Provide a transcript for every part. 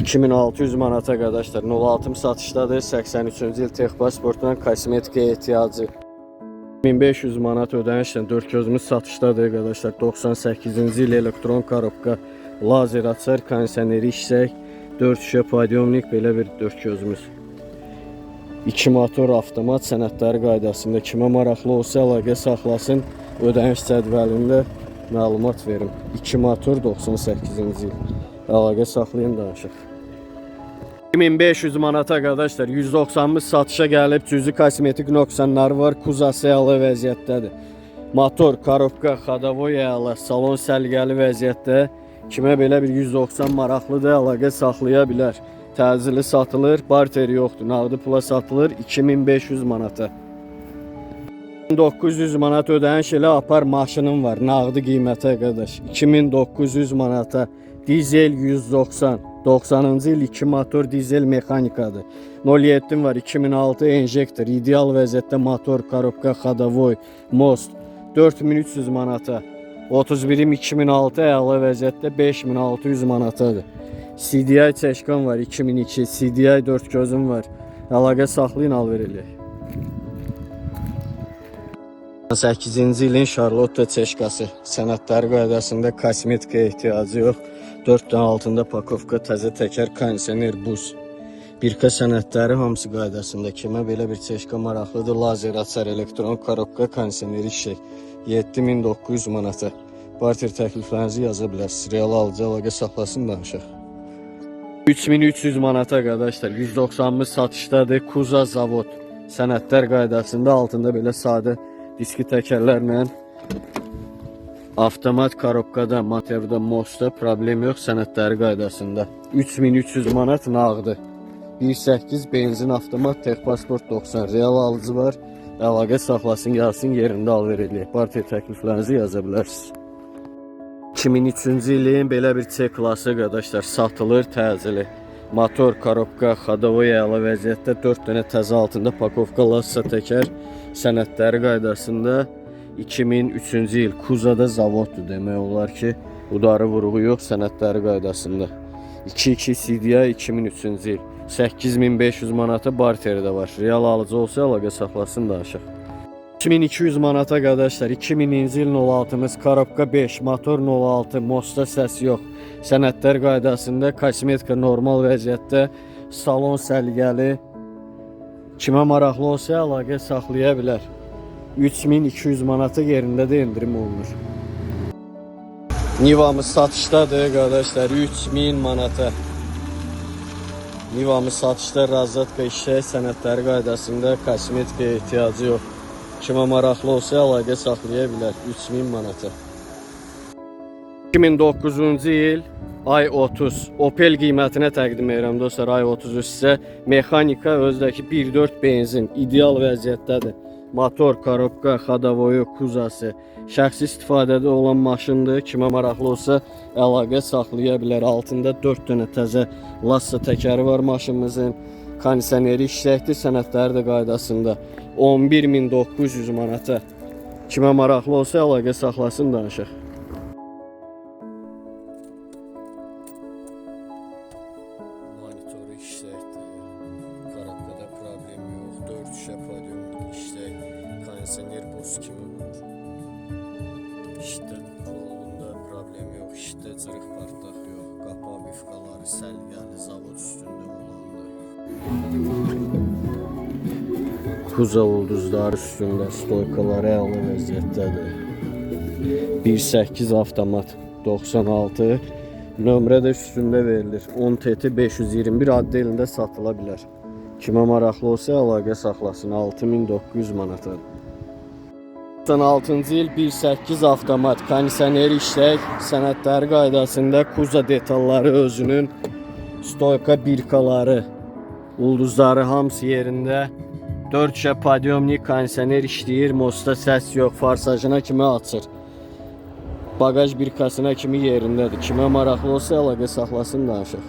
2600 manata qardaşlar. 06 satışdadır. 83-cü il texpasportla kosmetika ehtiyacı. 1500 manat ödənişlə 4 gözümüz satışdadır qardaşlar. 98-ci il elektron korobka, lazer açar, kondisioneri işlək, 4 şüşə podyomnik, belə bir 4 gözümüz. 2 motor avtomat sənədləri qaydasında kimə maraqlı olsa əlaqə saxlasın, ödəniş cədvəlində məlumat verim. 2 motor 98-ci il. Əlaqə saxlayın, danışıq. 2500 manata qardaşlar 190-mız satışa gəlib, cüzi kosmetik nöqsanları var, kuzası əla vəziyyətdədir. Motor, korobka, xadavoy əla, salon səliqəli vəziyyətdə. Kimə belə bir 190 maraqlıdır, əlaqə saxlaya bilər. Təcili satılır, barteri yoxdur, nağdı pula satılır 2500 manata. 900 manat ödəniş elə apar maşının var, nağdı qiymətə qardaş. 2900 manata dizel 190. 90-cı il 2 motor dizel mexanikadır. 07 var, 2006 enjektor, ideal vəziyyətdə motor, korobka, xadavoy, most 4300 manata. 31-im 2006 əla vəziyyətdə 5600 manatadır. CDI çəşkan var 2002, CDI 4 gözüm var. Əlaqə saxlayın, alver eləyək. 8-ci ilin Charlotte çeşkası sənədləri qaydasında, kosmetika ehtiyacı yox. 4 dənə altında pakovka, təzə təkər, kondisioner, buz. Birka sənədləri hamısı qaydasında. Kimə belə bir çeşka maraqlıdır, lazer açar, elektron korobka, kondisioner işlək. 7900 manata. Barter təkliflərinizi yaza bilərsiniz. Real alıcı əlaqə saxlasın, danışaq. 3300 manata qardaşlar 190-mız satışdadır. Kuza zavod. Sənədlər qaydasında, altında belə sadə diski təkərlərlə avtomat korobkada, motorda, mostda problem yox, sənədləri qaydasında. 3300 manat nağdı. 1.8 benzin avtomat texpasport 90 real alıcı var. Əlaqə saxlasın, gəlsin, yerində alver eləyək. Barter təkliflərinizi yaza bilərsiniz. 2003-cü ilin belə bir C klası qardaşlar satılır təcili. Motor, korobka, xadavoy əla vəziyyətdə, 4 dənə təzə altında pakovka, lassa təkər, sənədləri qaydasında 2003-cü il Kuzada zavoddur, demək olar ki, udarı vuruğu yox, sənədləri qaydasında. 2.2 CDI 2003-cü il 8500 manata barteri də var. Real alıcı olsa əlaqə saxlasın, danışaq. 3200 manata qardaşlar 2000-ci il 06-mız korobka 5, motor 06, mostda səs yox. Sənədlər qaydasında, kosmetika normal vəziyyətdə, salon səliqəli. Kimə maraqlı olsa əlaqə saxlaya bilər. 3200 manata yerində də endirim olunur. Nivamız satışdadır qardaşlar 3000 manata. Nivamız satışda, razdatka işlək, sənədləri qaydasında, kosmetika ehtiyacı yox. Kimə maraqlı olsa əlaqə saxlaya bilər 3000 manata. 2009-cu il ay 30 Opel qiymətinə təqdim edirəm dostlar, ay 30-u sizə. Mexanika, özdəki 1.4 benzin ideal vəziyyətdədir. Motor, korobka, xadavoyu, kuzası şəxsi istifadədə olan maşındır. Kimə maraqlı olsa əlaqə saxlaya bilər. Altında 4 dənə təzə lassa təkəri var maşınımızın. Kondisioneri işləkdir, sənədləri də qaydasında. 11900 manata. Kimə maraqlı olsa əlaqə saxlasın, danışaq. Monitoru işləkdir. Korobkada problem yox. 4 şüşə podyum işlək. Kondisioner buz kimi vurur. Şiddet kolunda problem yox. Şiddet cırıq partlaq yox. Qapı abifkaları səliqəli, zavod üstündə olandır. Kuza ulduzları üstündə, stoykaları əla vəziyyətdədir. 1.8 avtomat 96 nömrə də üstündə verilir. 10 TT 521 addı elində satıla bilər. Kimə maraqlı olsa əlaqə saxlasın 6900 manata. 96-cı il 1.8 avtomat, kondisioner işlək, sənədləri qaydasında, kuza detalları özünün, stoyka birkaları, ulduzları hamısı yerində. 4 şüşə podyomnik, kondisioner işləyir, mostda səs yox, farsajına kimi açır. Bagaj birkasına kimi yerindədir. Kimə maraqlı olsa əlaqə saxlasın, danışaq.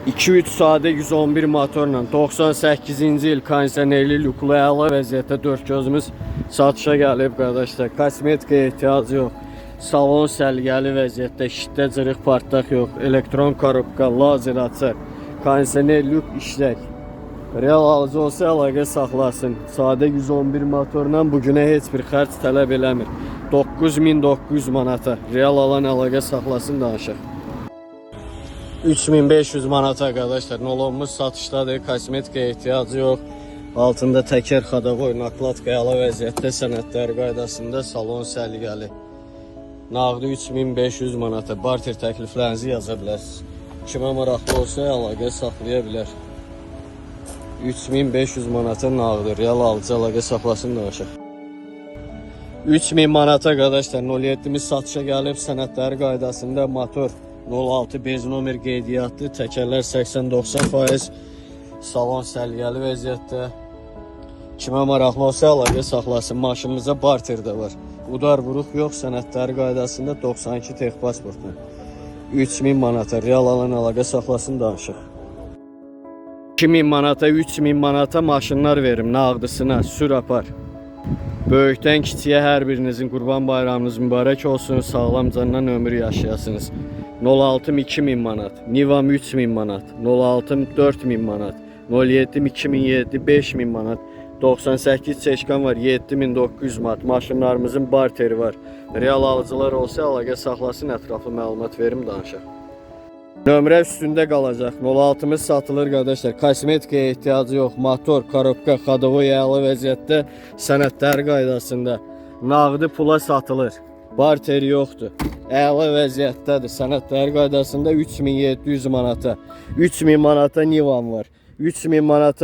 2-3 sadə 111 motorla 98-ci il kondisionerli, lüklu əla vəziyyətdə 4 gözümüz satışa gəlib qardaşlar. Kosmetika ehtiyacı yox. Salon səliqəli vəziyyətdə, şitdə cırıq partlaq yox, elektron korobka, lazer açar, kondisioner lük işlək. Real alıcı olsa əlaqə saxlasın. Sadə 111 motorla bu günə heç bir xərc tələb eləmir. 9900 manata real alan əlaqə saxlasın, danışaq. 3500 manata arkadaşlar. Nolomumuz satışdadır. Kosmetikaya ehtiyacı yox. Altında təkər xadavoy, naklatka əla vəziyyətdə, sənədlər qaydasında, salon səliqəli. Nağdı 3500 manata. Barter təkliflərinizi yaza bilərsiniz. Kimə maraqlı olsa əlaqə saxlaya bilər. 3500 manata nağdı. Real alıcı əlaqə saxlasın, danışaq. 3000 manata arkadaşlar 07'miz satışa gəlib, sənədləri qaydasında, motor 06 bez nomer qeydiyyatlı, təkərlər 80-90%, salon səliqəli vəziyyətdə. Kimə maraqlı olsa əlaqə saxlasın. Maşınımıza barter də var. Udar vuruq yox, sənədləri qaydasında, 92 texpasportla. 3000 manata real alan əlaqə saxlasın, danışıq. 2000 manata, 3000 manata maşınlar verim nağdısına, sür apar. Böyükdən kiçiyə hər birinizin Qurban Bayramınız mübarək olsun. Sağlam candan ömür yaşayasınız. 06 2000 manat, Nivam 3000 manat, 06 4000 manat, 07 2007 5000 manat, 98 çeşkan var 7900 manat. Maşınlarımızın barteri var. Real alıcılar olsa əlaqə saxlasın, ətraflı məlumat verim, danışaq. Nömrə üstündə qalacaq. 06-mız satılır qardaşlar. Kosmetikaya ehtiyacı yox. Motor, korobka, xadovoy əla vəziyyətdə, sənədlər qaydasında. Nağdı pula satılır. Barteri yoxdur. Əla vəziyyətdədir. Sənədlər qaydasında 3700 manata. 3000 manata Nivan var. 3000 manata.